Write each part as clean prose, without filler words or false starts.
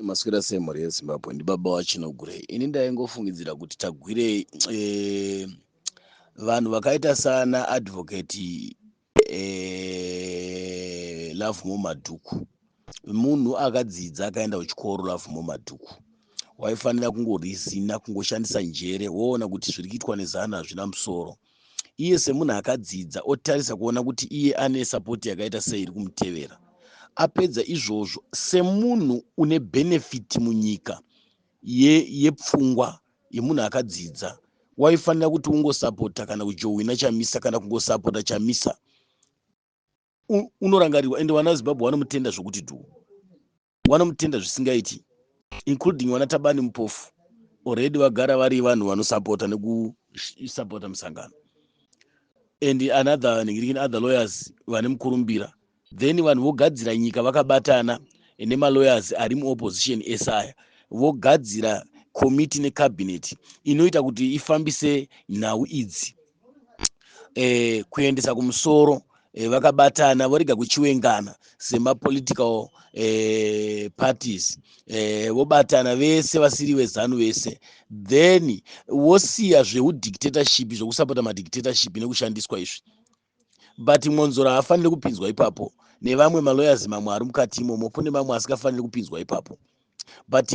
Maswera sei mhuri yeZimbabwe? Ndibaba waChinogurei. Ini ndaingofungidzira kuti Tagwirei, vanhu vakaita sana Advocate Lovemore Madhuku, munhu akadzidza, akaenda kuchikoro. Lovemore Madhuku waifanira kungorizina, kungoshandisa njere, woona kuti zviri kuitwa neZANU hazvina musoro. Iye semunhu akadzidza otarisa kuona kuti iye ane support yakaita sei iri kumutevera. Apedza izvozvo, semunhu une benefit munyika yepfungwa yemunhu akadzidza, waifanira kuti ungosapota kana kujoina Chamisa kana kungosapota Chamisa. Unorangarirwa, ende vana veZimbabwe vanomutenda zvokuti dhu, vanomutenda zvisingaiti, including vana Tabani Mupofu, already vagara vari vanhu vanosapota nekusapota musangano, and another ningirikini, other lawyers vane mukurumbira. Then vanhu vogadzira nyika vakabatana nemalawyers ari muopposition esaya, vogadzira komiti necabinet inoita kuti ifambise nhau idzi kuendesa kumusoro, vakabatana, vorega kuchiwengana semapolitical parties, vobatana vese vasiri veZANU vese, then vosiya zveudictatorship, zvokusapota madictatorship nekushandiswa izvi. But Mwonzora haafaniri kupinzwa ipapo, nevamwe malawyers mamwe ari mukati imomo. Kune mamwe asingafaniri kupinzwa ipapo, but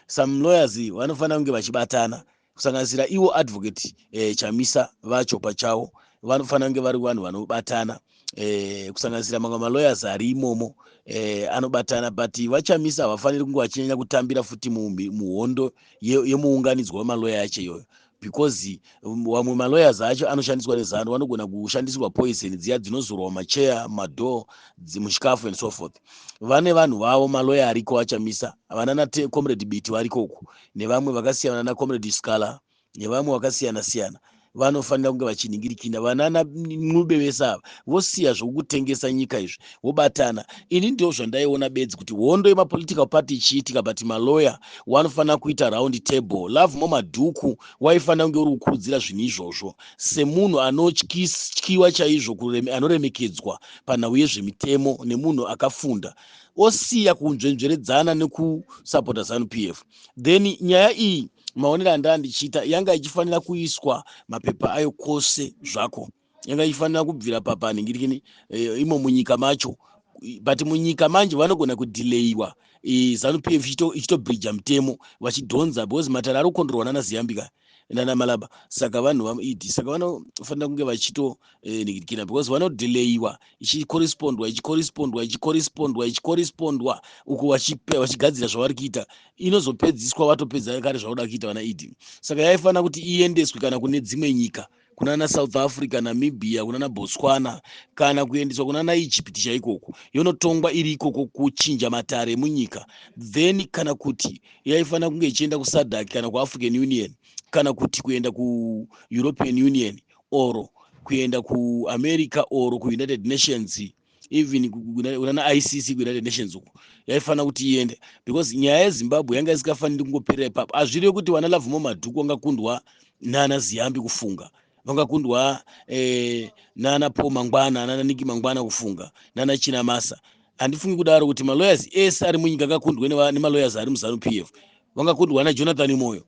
some lawyers vanofanira kunge vachibatana, kusanganisira ivo Advocate Chamisa vacho pachavo vanofanira kunge vari vanhu vanobatana, kusanganisira mamwe malawyers ari imomo, anobatana. But vaChamisa havafaniri kunge vachinyanya kutambira futi muhondo yemuunganidzwa wemaloya yacho iyoyo, because vamwe malawyers acho anoshandiswa neZANU, vanogona kushandisirwa poison dziya dzinozorwa macheya, madoor, muchikafu and so forth. Vane vanhu vavo, maloya ariko aChamisa, vana Comrade Biti varikoko, nevamwe vakasiyana, naComrade Scala nevamwe vakasiyana siyana, vanofanira kunge vachiningirikina. Vanana Ncube vese ava vosiya zvokutengesa nyika izvi, vobatana. Ini ndio zvandaiona bedzi, kuti hondo yemapolitical party ichiitika, but maloya wanofanira kuita round table. Lovemore Madhuku waifanira kunge uri kukurudzira zvinhu izvozvo semunhu anotyiwa chaizvo, anoremekedzwa panhau yezvemitemo nemunhu akafunda, osiya kunzvenzveredzana nekusapota ZANU PF. Then nyaya iyi, maonero andaa ndichiita, yanga ichifanira kuiswa mapepa ayo kwose zvako. Yanga ichifanira kubvira papanhingirikini imo munyika macho, but munyika manje vanogona kudhileyiwa, ZANU PF ichitobhirija mutemo, vachidhonza, because matare ari kukondorwa nana Ziyambi nana Malaba. Saka vanhu vaidi, saka vanofanira kunge vachitonikirikina, because vanodhileyiwa, ichikorespondwa, ichikorespondwa, ichikorespondwa, ichikorespondwa uku vachigadzira zvavari kuita, inozopedziswa vatopedza kare zvavoda kuita vana ED. Saka yaifanira kuti iendeswe kana kune dzimwe nyika, kunana South Africa, Namibia, kunana Botswana, kana kuendeswa kunana Egypt chaikoko, yonotongwa iri ikoko, kuchinja matare emunyika. Then kana kuti yaifanira kunge ichienda kuSADC kana kuAfrican Union, kana kuti kuenda kuEuropean Union, or kuenda kuAmerica, or kuUnited Nations, even kunana ICC, kuUnited Nations uko yaifanira kuti iende, because nyaya yeZimbabwe yanga isingafaniri kungoperera ipapo. Hazvirevi kuti vana Lovemore Madhuku vangakundwa nana Ziyambi kufunga, vangakundwa nana Paul Mangwana, nana Nick Mangwana kufunga, nana Chinamasa. Handifungi kudaro kuti malawyers ese ari munyika angakundwe nemalawyers ari muZANU PF, vangakundwa naJonathan Moyo,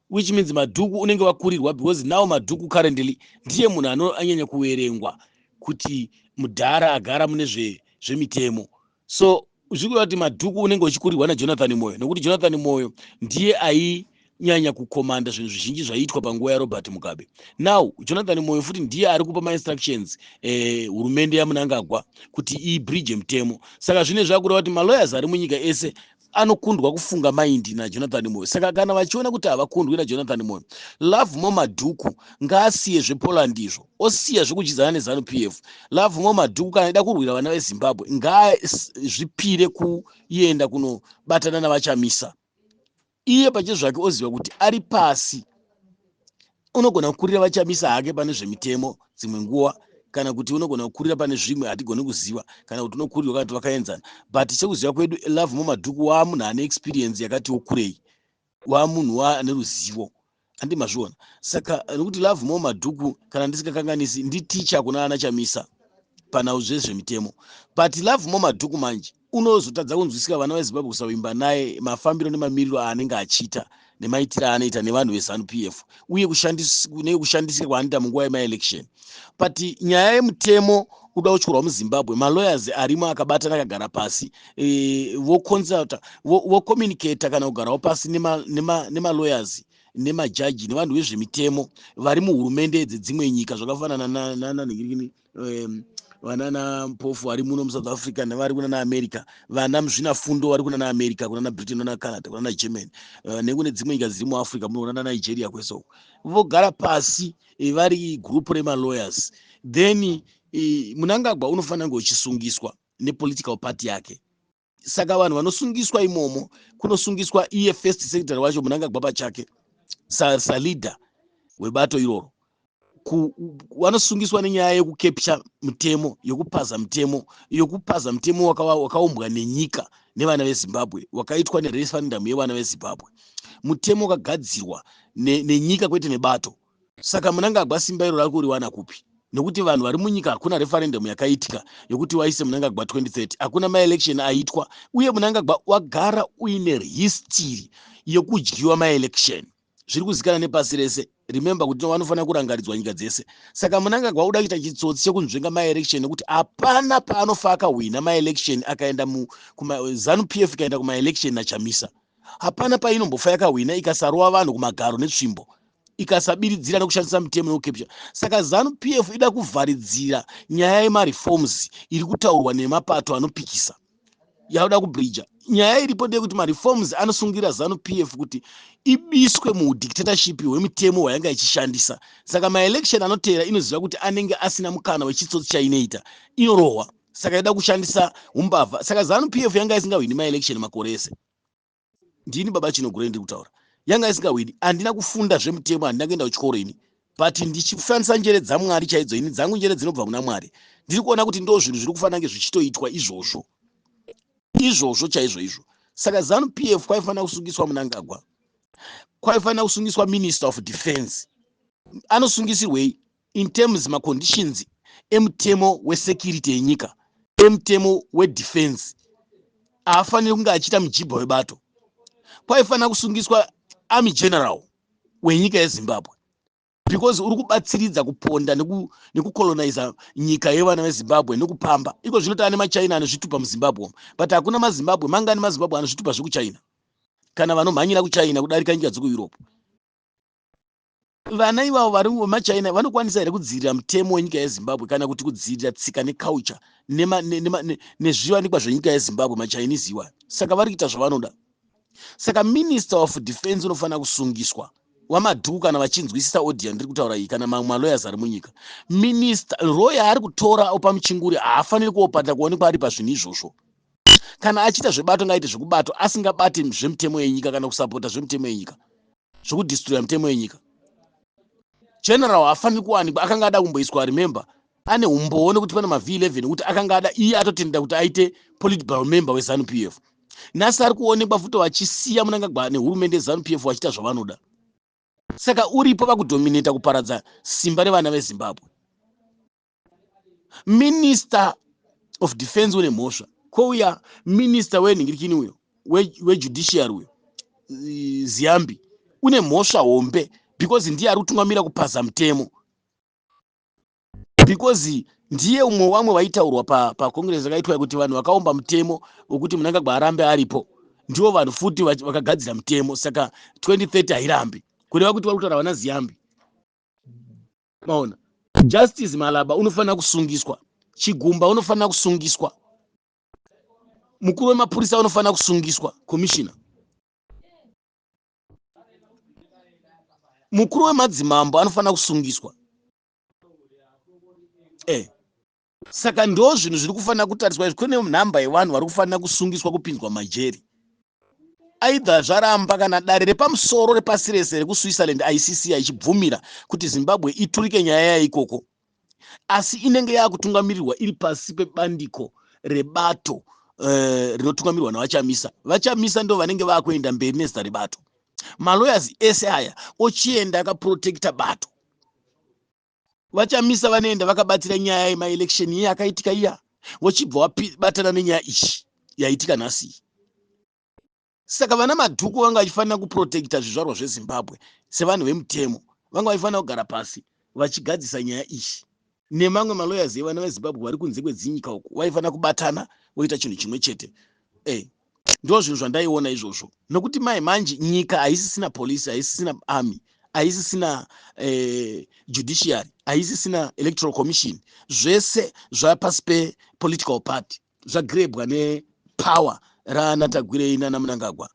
which means Madhuku unenge wakurirwa, because now Madhuku currently ndiye munhu anoanyanya kuverengwa kuti mudhara agara mune zvemitemo. So zviri kureva kuti Madhuku unenge uchikurirwa naJonathan Moyo, nekuti Jonathan Moyo ndiye ainyanya kukomanda zvinhu zvizhinji zvaiitwa panguva yaRobert Mugabe. Now Jonathan Moyo futi ndiye ari kupa mainstructions hurumende yaMnangagwa kuti ibridge mutemo. Saka zvine zvakureva kuti malawyers ari munyika ese anokundwa kufunga mind naJonathan Moyo. Saka kana vachiona kuti havakundwi naJonathan Moyo, Lovemore Madhuku ngaasiye zvePoland izvo, osiya zvekudyidzana neZANU PF. Lovemore Madhuku, kana ida kurwira vana veZimbabwe, ngaazvipire kuenda kunobatana navaChamisa. Iye pachezvake oziva kuti ari pasi, unogona kukurira vaChamisa hake pane zvemitemo dzimwe nguva, kana kuti unogona kukurira pane zvimwe, hatigoni kuziva kana kuti unokurirwa kana kuti vakaenzana. But chekuziva kwedu, Lovemore Madhuku waamunhu ane experience yakatiwo kurei, waamunhu ane ruzivo, handi mazviona? Saka nekuti Lovemore Madhuku, kana ndisikakanganisi, nditicha kuna ana Chamisa panhau zvezvemitemo. But Lovemore Madhuku manje Unozotadza kunzwisika vana veZimbabwe kusavimba naye, mafambiro nemamiriro aanenge achiita nemaitiro aanoita nevanhu veZanu PF, uye nekushandisika kwaanoita munguva yemaelection. But nyaya yemutemo kuda kutyorwa muZimbabwe, malawyers arimo akabatana, akagara pasi, voconsulta, vocommunicata, kana kugarawo pasi nemalawyers, nemajaji, nevanhu vezvemitemo vari muhurumende dzedzimwe nyika, zvakafanana nananhingirini, vanana Mpofu vari muno muSouth Africa, nevari kunana America, vana muzvinafundo vari kunana America, kunana Britain, kunana Canada, kunana Germany, nekune dzimwe nyika dziri muAfrica muno, kunana Nigeria, kwese uko. Vogara pasi, vari group remalawyers. Then Mnangagwa unofanira kunge uchisungiswa nepolitical party yake. Saka vanhu vanosungiswa imomo, kunosungiswa iye first secretary wacho, Mnangagwa pachake, saleader webato iroro. Vanosungiswa nenyaya yekucapture mutemo, yokupaza mutemo, yokupaza mutemo wakaumbwa nenyika nevana veZimbabwe, wakaitwa nereferendum yevana veZimbabwe, mutemo wakagadzirwa nenyika, kwete nebato. Saka Mnangagwa simba iro rari kuriwana kupi? Nekuti vanhu vari munyika, hakuna referendum yakaitika yokuti waise Mnangagwa 2030, hakuna maelection aitwa. Uye Mnangagwa wagara uine history yekudyiwa maelection, zviri kuzikanwa nepasi rese. Remember kuti vanofanira kurangaridzwa nyika dzese. Saka Mnangagwa uda kuita chitsotsi chekunzvenga maelection, nekuti hapana paanofa akahwina maelection. Akaenda ZANU PF ikaenda kumaelection naChamisa, hapana painombofa yakahwina ikasarova vanhu kumagaro netsvimbo, ikasabiridzira nekushandisa mitemo nekucapture. Saka ZANU PF ida kuvharidzira nyaya yemareforms iri kutaurwa nemapato anopikisa, yakuda kubridja. Nyaya iripo ndeyekuti mareforms anosungira ZANU PF kuti ibiswe muudictatorship hwemitemo hwayanga ichishandisa. Saka maelection anoteera, inoziva kuti anenge asina mukana wechitsotsi chainoita, inorohwa. Saka ida kushandisa umbavha. Saka ZANU PF yanga isingahwini maelection makore ese. Ndini Baba Chinogure ndiri kutaura. Yanga isingahwini. Handina kufunda zvemutemo, handina kuenda kuchikoro ini, but ndichishandisa njere dzaMwari chaidzo, ini dzangu njere dzinobva kuna Mwari, ndiri kuona kuti ndo zvinhu zviri kufanira kunge zvichitoitwa izvozvo, izvozvo chaizvo izvo. Saka ZANU PF, kwaifanira kusungiswa Mnangagwa, kwaifanira kusungiswa Minister of Defense. Anosungisirwei in terms maconditions emutemo wesecurity yenyika, emutemo wedefense? Haafaniri kunge achiita mujibha webato. Kwaifanira kusungiswa army general wenyika yeZimbabwe, because uri kubatsiridza kuponda nekucoloniza nyika yevana veZimbabwe nekupamba. Iko zvino taane maChina anezvitupa muZimbabwe, but hakuna maZimbabwe. Mangani maZimbabwe ane zvitupa zvekuChina, kana vanomhanyira kuChina kudarika nyika dzekuEurope? Vana ivavo vari vemaChina vanokwanisa here kudzivirira mutemo wenyika yeZimbabwe, kana kuti kudzivirira tsika neculture nezviwanikwa zvenyika yeZimbabwe, maChinese iwayo? Saka vari kuita zvavanoda. Saka Minister of Defense unofanira kusungiswa, waMadhuku, kana vachinzwisisa audio ndiri kutaura iyi, kana mamwe malawyers ari munyika. Minister role yaari kutora Oppah Muchinguri, haafaniri kuopata kuonekwa ari pazvinhu izvozvo. Kana achiita zvebato, ngaaite zvekubato, asingabati zvemutemo yenyika kana kusapota zvemutemo yenyika, zvokudestroya mutemo yenyika. General haafaniri kuwanikwa. Akanga ada kumboiswa, remember, ane umbowo nekuti pane maV11 ekuti akanga ada iye atotenda kuti aite political member weZANU PF. Nhasi ari kuonekwa futi vachisiya Mnangagwa nehurumende yeZANU PF vachiita zvavanoda. Saka uripo vakudominata kuparadza simba revana veZimbabwe. Minister of Defense une mhosva. Kwouya minister wenhingirikini uyo wejudiciary uyo, Ziyambi, une mhosva hombe, because ndiye ari kutungamira kupaza mutemo, because ndiye umwe wamwe vaitaurwa pacongress yakaitwa kuti vanhu vakaumba mutemo wekuti Mnangagwa arambe aripo. Ndivo vanhu futi vakagadzira mutemo. Saka 2030 hairambi, kureva kuti vari kutaura vana Ziyambi. Maona, Justice Malaba unofanira kusungiswa, Chigumba unofanira kusungiswa, mukuru wemapurisa unofanira kusungiswa, commissioner, mukuru wemadzimambo anofanira kusungiswa. Saka ndo zvinhu zviri kufanira kutariswa izvi. Kune nhamba yevanhu vari kufanira kusungiswa, kupinzwa majeri. Either zvaramba, kana dare repamusoro repasi rese rekuSwitzerland, ICC, ichibvumira kuti Zimbabwe iturike nyaya yaikoko, asi inenge yaakutungamirirwa iri pasi pebandiko rebato rinotungamirwa navaChamisa. VaChamisa ndo vanenge vaakuenda mberi nezita rebato. Malawyers ese aya ochienda akaprotecta bato. VaChamisa vanoenda vakabatira nyaya yemaelection iye akaitika iya, vochibva vabatana nenyaya iyi. Yaitika nhasi. Saka vana Madhuku vanga vachifanira kuprotecta zvizvarwa zveZimbabwe sevanhu vemutemo. Vanga vachifanira kugara pasi vachigadzisa nyaya iyi nemamwe malawyers evana veZimbabwe vari kunze kwedzinyika uku. Vaifanira kubatana voita chinhu chimwe chete. Ndo zvinhu zvandaiona izvozvo, nokuti mai manje nyika haisisina police, haisisina army, haisisina judiciary, haisisina Electoral Commission. Zvese zvapasi pepolitical party, zvagrabwa nepower rana Tagwirei nana Mnangagwa.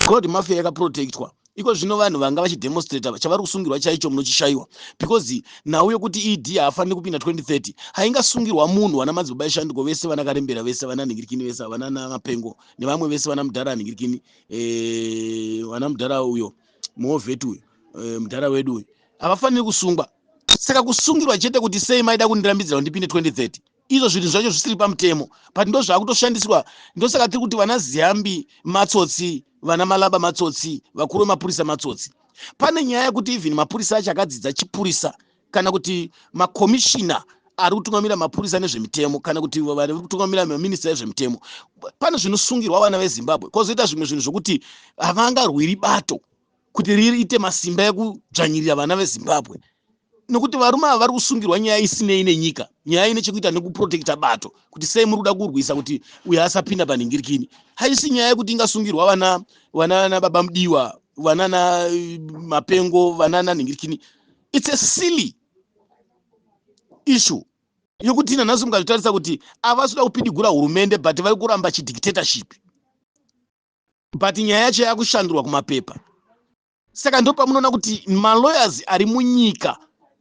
Gold Mafia yakaprotectwa iko zvino. Vanhu vanga vachidemonstrata, chavari kusungirwa chaicho munochishayiwa, because nhau yekuti ED haafaniri kupinda 2030 haingasungirwa munhu. Vana Madzibaba Eshanduko vese, vana Karembera vese, vana Nhingirikini vese, vana Namapengo nevamwe vese, vana mudhara Nhingirikini, vana mudhara uyo muovheti uyo, mudhara wedu uyu, havafaniri kusungwa. Saka kusungirwa chete kuti sei maida kundirambidzira kuti ndipinde 2030, izvo zvinhu zvacho zvisiri pamutemo, but ndo zvakutoshandiswa. Ndosaka tiri kuti vana Ziyambi matsotsi, vana Malaba matsotsi, vakuru vemapurisa matsotsi. Pane nyaya yekuti even mapurisa acho akadzidza chipurisa, kana kuti makomishina ari kutungamira mapurisa nezvemitemo, kana kuti vari kutungamira maminista ezvemitemo, pane zvinosungirwa vana veZimbabwe. Kwozoita zvimwe zvinhu zvokuti havangarwiri bato kuti riite masimba ekudzvanyirira vana veZimbabwe, nokuti varume ava vari kusungirwa nyaya isinei nenyika, nyaya ine chekuita nekuprotecta bato, kuti sei muri kuda kurwisa kuti uyo asapinda panhingirikini. Haisi nyaya yekuti ingasungirwa vana baba Mudiwa, vana na Mapengo, vana nanhingirikini. It's a silly issue yokuti nanhasi mukazvitarisa kuti havasi kuda kupidigura hurumende, but vari kuramba chidictatorship, but nyaya yacho yakushandurwa kumapepa. Saka ndo pamunoona kuti malawyers ari munyika.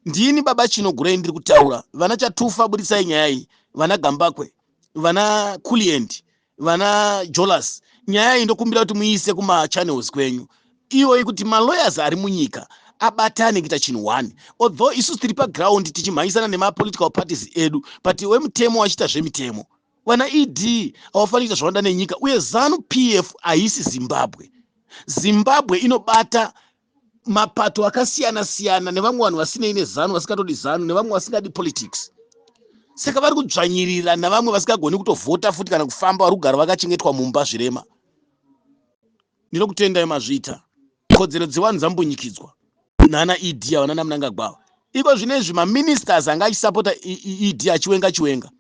Ndini Baba Chinogurei ndiri kutaura. Vana Chatufa, budisai nyaya iyi. Vana Gambakwe, vana Kulient, vana Jolas, nyaya iyi ndokumbira kuti muiise kumachannels kwenyu iyoyi, kuti malawyers ari munyika abatane kuita chinhu one. Although isusu tiri paground tichimhanyisana nemapolitical parties edu, but wemutemo wachiita zvemitemo. Vana ED havafaniri kuita zvavanoda nenyika. Uye ZANU PF haisi Zimbabwe. Zimbabwe inobata mapato akasiyana siyana nevamwe vanhu vasinei neZANU, vasingatodi ZANU, nevamwe vasingadi politics. Saka vari kudzvanyirira navamwe vasingagoni kutovhota futi kana kufamba, vari kugara vakachengetwa mumba, zvirema. Ndinokutendai, mazviita. Kodzero dzevanhu dzambunyikidzwa nana ED ava, nana Mnangagwa. Iko zvinezvi maministers anga achisapota ED achiwenga Chiwenga,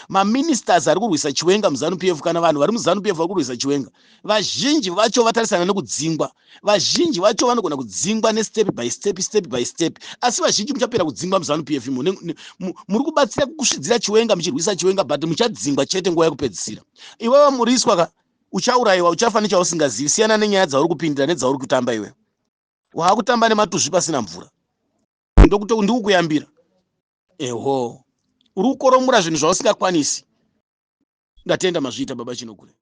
maministers ari kurwisa Chiwenga muZANU PF, kana vanhu vari muZANU PF vari kurwisa Chiwenga, vazhinji vacho vatarisana nekudzingwa. Vazhinji vacho vanogona kudzingwa nestep by step, step by step, asi vazhinji muchapera kudzingwa muZANU PF. Muri kubatsira kusvidzira Chiwenga muchirwisa Chiwenga, but muchadzingwa chete nguva yekupedzisira. Iwewe muriswa ka, uchaurayiwa, uchafa nechausingazivi. Siyana nenyaya dzauri kupindira nedzauri kutamba. Iwe waakutamba nematuzvi pasina mvura. Ndokuti ndikukuyambira, eho, uri kukoromura zvinhu zvausingakwanisi. Ndatenda, mazviita, Baba Chinokure.